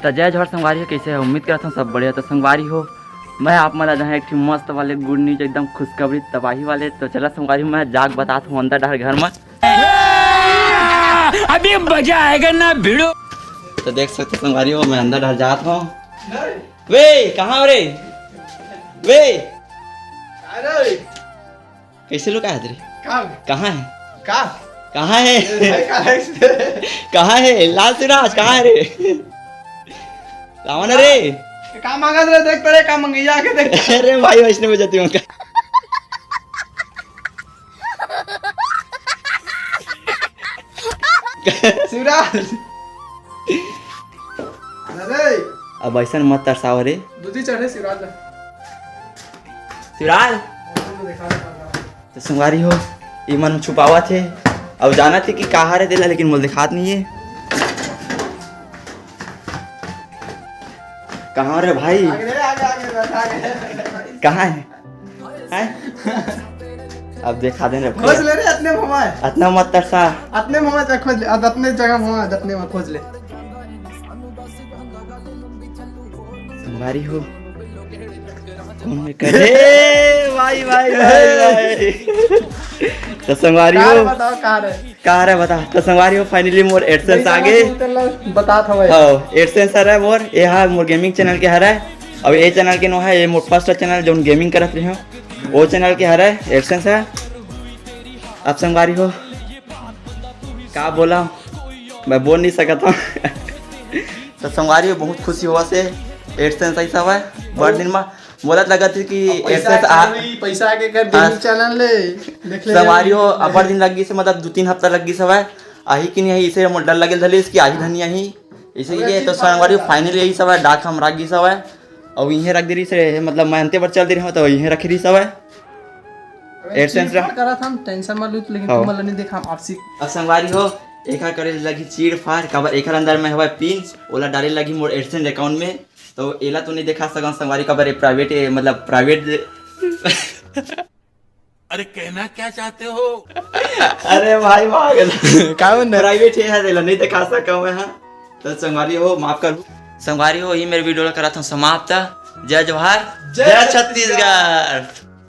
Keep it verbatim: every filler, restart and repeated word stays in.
त जय जोहार संगवारी हो, कइसे हो? उम्मीद करत हूँ सब बढ़िया। त संगवारी हो, मैं आप मन ला देहूँ एक ठो मस्त वाले good news, एकदम खुशखबरी तबाही वाले। त चला संगवारी हो, मैं जाके बतात हूँ अंदर डहर घर में। अभी मजा आएगा ना भिड़ो। त देख सकत हो संगवारी हो, मैं अंदर डहर जात हूँ। वे, कहाँ हो रे? वे, अरे, कइसे लुकाय हस रे? का? कहाँ हे? का? कहाँ हे? ए, भाई, का हे? कहाँ हे? लाल सिराज, कहाँ हे रे? लावा ना रे। का मांगत रे? देख तो रे, का मंगइया आके देख। अरे भाई, वइसने में जाती हूँ। सिराज। अरे। अब अइसन मत तरसाव रे। दूधी चढ़े सिराज ला। सिराज। मौसम तो दिखा रहा था। त संगवारी हो, ई मन छुपावत हे। अउ जानत हे कि कहाँ रे तेला, लेकिन मोला देखात नइ हे। कहाँ रे भाई? आगे रे, आगे, आगे, बस आगे। कहाँ हे? हैं? अब देखा दे रे भाई। खोज ले रे, अतने में हवय। अतना मत तरसा। अतने में हवय, जा खोज ले। अब अतने जगह में हवय, अतने में खोज ले। संगवारी हो, कौन में करे? भाई, भाई, भाई, भाई। त संगवारी हो। बताओ, कहाँ रे? कहाँ रे बता? त संगवारी हो, finally मोर AdSense आ गे। बता था भाई। हाँ, AdSense हरय मोर, ये हा मोर gaming channel के हरय। अब ये channel के नो हे, ये मोर first channel, जोन gaming करत रहे हो, वो channel के हरय, AdSense हे। अब संगवारी हो, का बोला, मैं बोल नइ सकत हूँ। त संगवारी हो, बहुत खुशी होवत हे, AdSense अइस हवय, बड़ दिन मा मोला त लगत हे कि पैसा AdSense आ, आ, पैसा आके कर आ, gaming channel ले, देख ले। संगवारी हो, अब्बड़ दिन लग गिस हे, मतलब दू तीन हफ्ता लग गिस हवय, आही कि नइ आही, इसे मोला डर लगे धलिस कि आही धनी आही, इसीलिए। तो संगवारी हो, finally अइस हवय, डाक हम रख गिस हवय, अउ इहें रख दे रिहिस हे, मतलब मैं अंते बर चल दे रहे हूँ, तो इहें रखे रिहिस हवय। AdSense ला। करत हम tension मत लू, लेकिन हाँ। तुमन ला नइ देखा आरसी। अब संगवारी हो, एकर करे लगही चीर फार, काबर एकर अंदर में हवय pin, ओला डाले लगही मोर AdSense account में। तो एला तो नइ देखा सकन संगवारी, काबर ये private हे, मतलब private। अरे कहना क्या चाहते हो? अरे भाई, पागल। का बोल रहे? Private हे, एला नइ देखा सकन मैं, हाँ। तो संगवारी हो, माफ कर। संगवारी हो, ये मेरे video ला करत हूँ समाप्त। जय जोहार, जय जय छत्तीसगढ़।